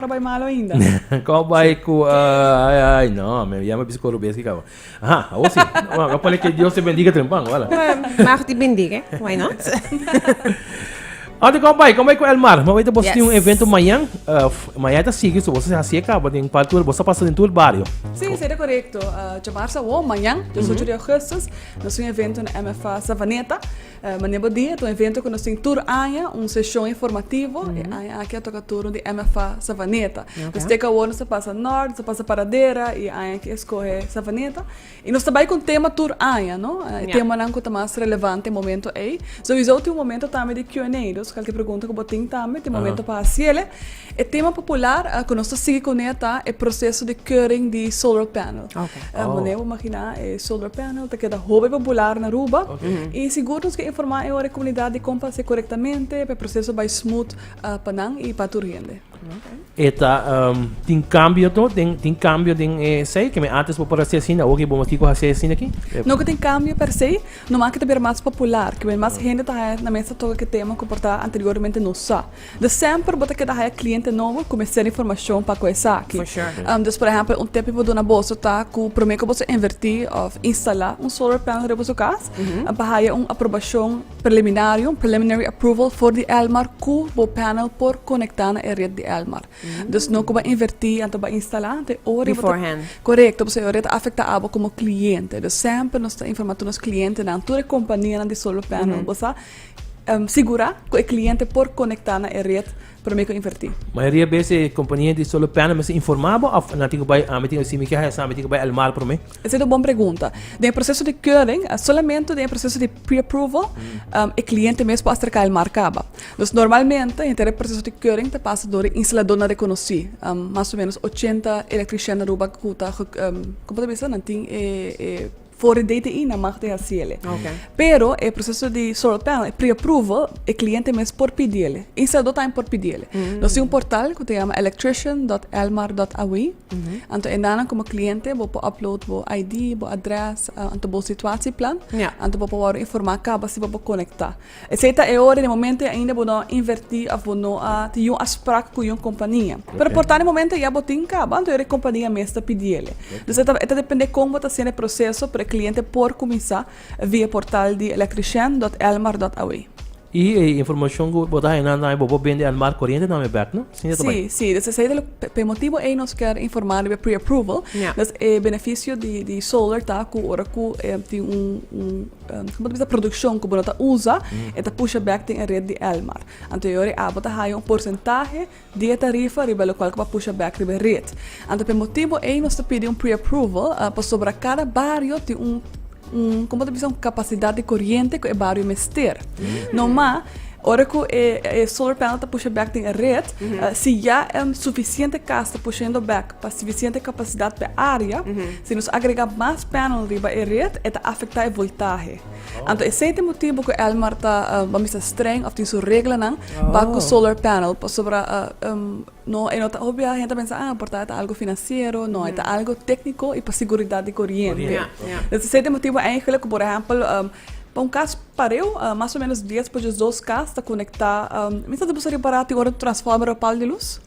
A bai malo ainda. Kon bai ku ai ai no me ya me bisa koro bes ki kaba. Aha, awor si. Wa pone que Dios te bendiga trempan, wala. Mag te bendiga, why not? Ante kon bai, kon bai ku Elmar. Ma weta bos tin un Yes. evento mañan. Mañan ta sigui, so bos hasi e kaba den cual tur, bos ta pasa den tur bario. Sí, seria korekto. Djamarsa awor, mañan, 18 di augustus, nos tin un evento na MFA Savaneta. Manera bo di, ta un evento ku nos tin tur aña, un seshon informativo. E aña aki a toka turno di MFA Savaneta. Dus te ku awor nos ta pasa Nort, nos ta pasa Paradera i e aña aki a skohe Savaneta. I nos ta bai ku un tema tur aña, no? E temanan ku ta mas relevante e momento ei. Souiso tin un momento tambe di Q and A, dus kualke pregunta ku bo tin tambe tin momento pa hasiel. E tema popular ku nos ta sigui kuné ta e proseso di keuring di solar panel. Manera bo imaginá e solar panel ta keda hopi popular na Aruba i sigur nos ke informá e ora e komunidat di kon pa hasi korektamente pa e proseso bai smooth pa nan i pa tur hende. E ta tin kambio to? Tin kambio den esei? Ke mi antes bo por hasi asina, awor ke bo kiko hasi asina aki? No ke tin kambio per se, nomás ke ta bira mas popular, ke mas hende ta haña na mes ta toka ke tema ku por ta anteriormente no sa. Dus semper bo ta keda haya cliente nobo cu mester informacion pa cu esaki. For sure. Dus por ehempel un tip mi por duna boso ta cu prome cu boso inverti of instala un solar panel riba boso cas, pa haya un aprobacion preliminario, un preliminary approval for di Elmar cu bo panel por conecta na e red di Elmar. Dus no cu bo a inverti anto bo a instala anto e ora bo ta. Beforehand. Corecto, pasobra e ora ta afecta abo como cliente. Dus semper nos ta informa tur nos clientenan, tur e companianan di solar panel, bo sa. Sigurá ku e kliente por konektá na e ret promé ku invertí. Mayoria bes e kompania di solar panel mester informá bo òf nan tin ku bai ami tin ku si mi ke haña sa mi tin ku bai Elmar promé? Esei ta un bon pregunta. Den e proseso di keuring, solamente den e proseso di pre-approval, e kliente mes por aserká Elmar kaba. Dus normalmente henter e proseso di keuring ta pasa dor e instaladónan rekonosí. Mas o ménos 80 elektrishèn na Aruba ku ta, komo ta bisa, nan tin e. For di DTI nan mag di hasiele. Pero e proceso di solar panel, e pre-approval, e cliente mes por pidiele. Instalador tambe por pidiele. Nos tin un portal cu ta yama electrician.elmar.aw. Anto e nan como cliente bo por upload bo ID, bo adres, anto bo situatieplan. Anto bo por worde informa caba si bo por conecta. Esei ta e ora, den momento ainda bo no a invertí òf bo no a tin un afsprak ku un kompania. Pero por ta den momento ya bo tin kaba, anto e kompania mes ta pidiele. Dus e ta e ta dependé kon bo ta hasiendo e proseso, pero e kliente por kuminsá via e portal di electricien dot elmar dot aw. I e informashon ku bo ta haña nan tambe bo por bende Elmar koriente tambe bèk, no? Asina ta bai. Sí, sí. Dus esei ta lo pa e motibu ei nos kier informá riba e pre-approval. Dus e benefisio di di solar ta ku ora ku tin un un. Como ta bisa produccion cu bo no ta usa, e ta pusha bek den e red di Elmar. Anto e ora abo ta haya un porcentahe di e tarifa riba locual cu bo a pusha bek riba e red. Anto pa e motibo ey nos ta pidi un pre-approval pasobra cada bario tin un un como ta bisa un capacidad di coriente cu e bario mester. No ma ora cu e e solar panel ta pusha bek den e red, si ya suficiente cas ta pushendo bek pa suficiente capacidad pa e area, Si nos agrega mas panel riba e red, e ta afecta e voltahe. Anto esey ta e motibo cu Elmar ta, ban bisa, streng of tin su reglanan pa cu solar panel. Pasobra no, e no ta, hopi hende ta pensa, ah, por ta e ta algo financiero. No, e ta algo tecnico y pa siguridad di coriente. Entonces esey ta e motibo eigenlijk cu, por ehempel, pa un cas pareu, mas o menos dies por diesdos cas ta conecta, mi sa si bo sa ripara tin ora transformer riba pal di luz?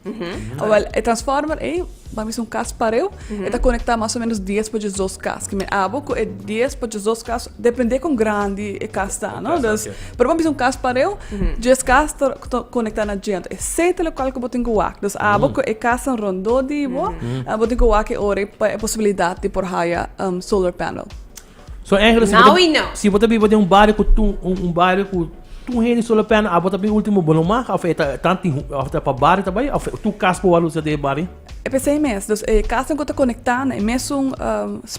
Awel, e transformer ey. Ban bisa un kas pareu, e ta konektá mas o ménos 10 pa 12 kas. Ki men abo ku e 10 pa 12 kas, dependé kon grandi e kas ta, no? Dus, pero ban bisa un kas pareu, 10 kas ta konektá na djentro. Esei ta lokual ku bo tin ku wak. Dus abo ku e kasnan rondó di bo, bo tin ku wak e ora pa e posibilidat di por haya solar panel. So eigenlijk, si Now bo ta, we know. si bo ta biba den un bario ku tur un, un bario ku tur hende solar panel, abo ta bin ultimo bo no mag of e ta tanti of ta pa bario ta bai of tur kas por wòrdu usa den e bario? E p'esei mes, dus e kasnan ku ta konektá na e mesun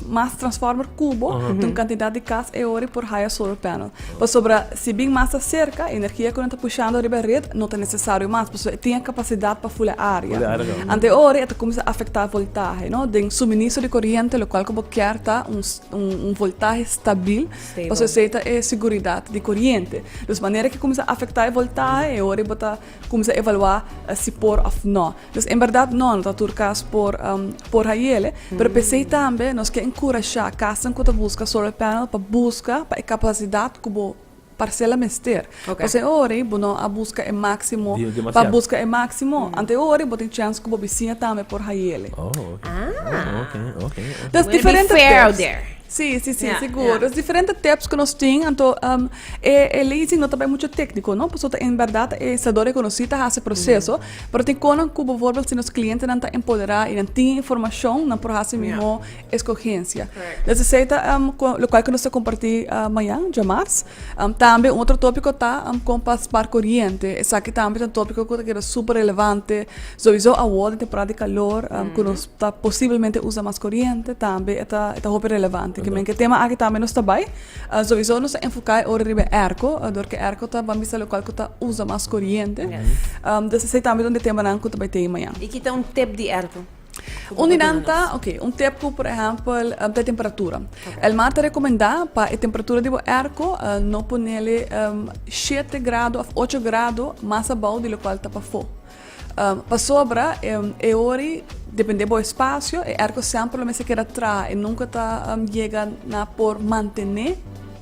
mas transformer ku bo, ta un kantidat di kas e ora por haya solar panel. Pasobra si bin mas aserka, e energia ku nan ta pushando riba e red no ta nesesario mas, pasobra e tin e kapasidat pa ful e área. Anto e ora e ta kuminsá afektá voltahe, no? Den suministro di koriente lokual ku bo kier ta un un voltahe stabil, pasobra esei ta e siguridat di koriente. Dus manera ku kuminsá afektá e voltahe e ora bo ta kuminsá evaluá si por òf no. Dus en bèrdat no, no ta tur kas por por hayele, pero p'esei tambe nos ke enkurashá kasnan ku ta buska solar panel pa buska pa e kapasidat ku bo. parcela mester. Ok. Pasobra e ora ei bo no a busca e maximo Di- pa demasiado. busca e maximo, anto e ora ei bo tin chance cu bo bisiña tambe por hayele. Oh, ok. Oh, ok, ok, ok. Dus Wanna be diferente fair out tips. there. Sí, sí, sí, Ja, sigur. ja. Dus diferente tips ku nos tin, anto um, e, e leasing no ta bai mucho técnico, no? Pasobra en berdad e instalador reconocí ta hasi proceso, pero tin konan ku bijvoorbeeld si nos clientenan ta empoderá i nan tin informashon, nan por hasi mihó escogencia. Correct. Dus esei ta um, ku, lokual ku nos ta kompartí uh, mañan, djamars. Um, tambe un otro tópiko ta um, kon pa spar koriente. Esaki tambe ta un tópiko ku ta keda super relevante, souiso awor den temporada di kalor, um, ku nos ta posiblemente usa mas koriente, tambe e ta e ta hopi relevante. Ke men ke tema aki tambe nos ta bai. Souiso nos ta enfoká e ora riba e airco, dor ke airco ta ban bisa lokual ku ta usa mas koriente. Dus esei tambe ta un di e temanan ku ta bai tei mañan. I kita un tip di airco? Un di nan ta, ok, un tip ku por ehèmpel ta e temperatura. Elmar ta rekomendá pa e temperatura di bo airco no ponele shete grado òf ocho grado mas abou di lokual ta pafó. Pasobra e ori depende bo espacio e airco semper lo mester keda traha e nunca ta yega na por mantene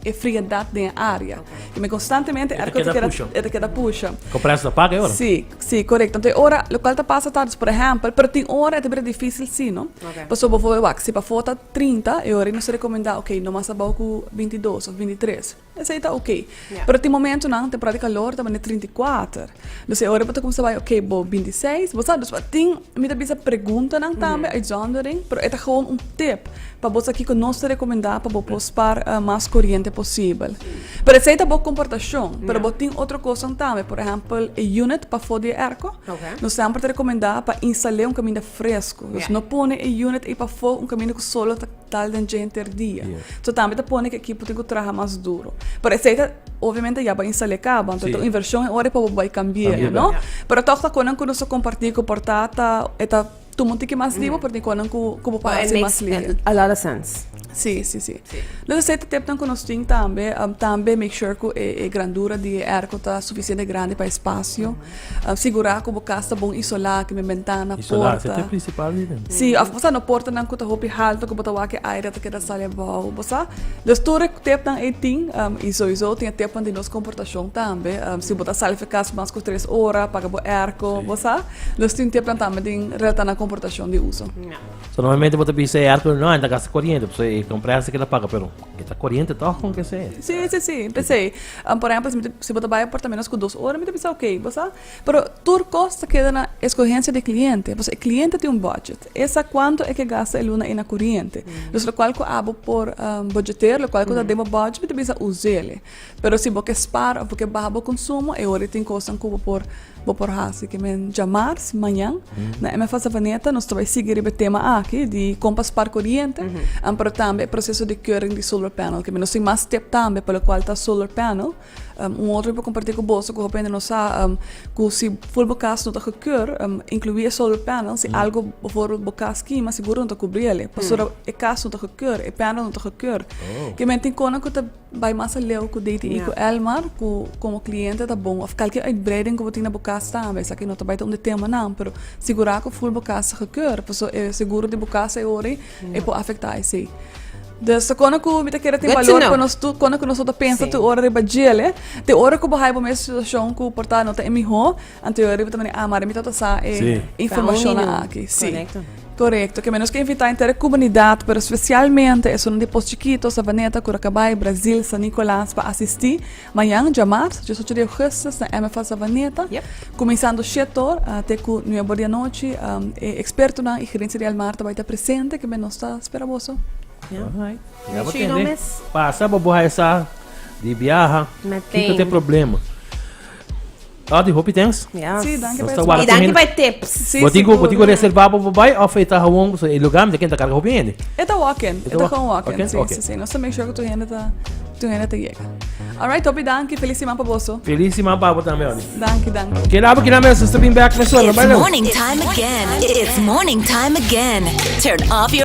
e friedad den e area. Keme constantemente e airco ta keda e ta keda pusha. Compressor ta paga e ora? Si, si corecto. Anto e ora locual ta pasa ta por ehempel pero tin ora e ta bira dificil si no. Pasobra bo wak si pafo ta 30 e ora nos ta recomenda ok no mas abao cu 22 of 23. Esei ta ok. Pero tin momentonan, temporada di calor ta bini 34. Dus e ora bo ta cuminsa bai ok bo 26, bo sa dus tin mi ta bisa preguntanan tambe uitzondering, pero e ta gewoon un tip pa bo sa kico nos ta recomenda pa bo por spar mas coriente posibel. Pero esei ta bo comportacion, pero bo tin otro cosnan tambe, por ehempel e unit pafo di e airco, nos semper ta recomenda pa instale un caminda fresco. Dus no pone e unit ei pafo un caminda cu solo ta Tal den dje henter dia. So tambe ta pone ku ekipo tin ku traha mas duro. Pero esei ta obviamente ya bo a instal'é kaba, anto ta un invershon e ora pa bo bai kambi'é, no? Pero tòg ta konan ku nos ta kompartí ku por ta ta e ta tuma un tiki mas libo pero tin konan ku ku bo por hasi mas lihe. It makes a lot of sense. Sí, sí, sí. Entonces esei ta tipnan ku nos tin tambe. Tambe make sure ku e grandura di e airco ta sufisiente grandi pa e spasio. Sigurá ku bo kas ta bon isolá, ku mi bentana, porta. Isolá, esei ta e prinsipal di den. Sí, òf bo sa no portanan ku ta hopi haltu ku bo ta wak e aire ta keda sali abou, bo sa. Dus tur e tepnan ei tin, i souiso tin e tepnan di nos komportashon tambe. Si bo ta sali for kas mas ku tres ora, paga bo airco, bo sa. Dus tin tepnan tambe den relatá na komportashon di uso. So normalmente bo ta bisa e airco no, e ta gasta koriente, pasobra e kompresa keda paga, pero e ta koriente tòg kon ke sea. Sí, sí, sí. P'esei, por ehempel, si mi ta, si bo ta bai por ta menos ku dos ora, mi ta bisa oké, bo sa. Pero tur kos ta keda na eskohensia di e kliente, pasobra e kliente tin un budget. E sa kuantu e ke gasta e luna ei na koriente. Dus lokual ku abo por budgeteer, lokual ku ta den bo budget, mi ta bisa us'el. Pero si bo ke spar òf bo ke baha bo konsumo, e ora tin kosnan ku bo por bo por hasi. Ke men djamars, mañan, na MFA Savaneta nos ta bai sigui riba e tema aki di kon pa spar koriente, pero tambe e proseso di keuring di solar panel. Ke men nos tin mas tip tambe pa lokual ta solar panel. Un otro mi por kompartí ku boso ku hopi hende no sa ku si ful bo kas no ta gekeur, inkluí e solar panel, si algo bijvoorbeeld bo kas kima seguro no ta kubri el, pasobra e kas no ta gekeur, e panel no ta gekeur. Ke men tin konan ku ta Bai mas aleu ku DTI ku Elmar ku komo kliente ta bon of kalke uitbreiding ku bo tin na bo kas tambe esaki no ta bai ta un di temanan pero sigurá ku ful bo kas ta gekeur paso e seguro di bo kas e ora e por afektá esei. Dus ta kona ku mi ta kere tin balor pa nos tur kona ku nos no ta pensa tur ora riba djele te ora ku bo haya bo mes situashon ku por ta no ta e mihó Anto yo riba ta mane, ah, mare mi tabata sa e informacionnan aki. Sí. Correcto. Ke menos ke invita henter e comunidad, pero especialmente esunnan di Pos Chikito, Savaneta, Curacabai, Brazil, San Nicolas pa asisti mañan, djamars, diesocho di augustus na MFA Savaneta. Cuminsando shete or te cu nuebe or di anochi. E expertonan y gerencia di Elmar ta bay ta presente, ke nos ta spera boso. Alright. Ya bo tende. Pasa bo bo haya sa di biaha. Kiko ta e problema? Ah, di hopi thanks. Yes. Sí, danki Nos pa ta wara Y ku danki hende. pa e tips. Sí, Bo tin ku, bo tin ku sigur. reserva pa bo bai of e ta gewoon, so e lugar mi ta kenta karga hopi hende. E ta walk-in. E E ta ta walk- gewoon walk-in. walk-in? Sí, Oké. sí, sí. Nos ta make sure ku tur hende ta, tur hende ta yega. Alright, hopi danki. Feliz siman pa boso. Feliz siman pa bo tambe, Odi. Danki, danki. Keda bo kina mes, nos ta bin bek mesora. It's Bai leu. morning time again. It's morning time again. Turn off your.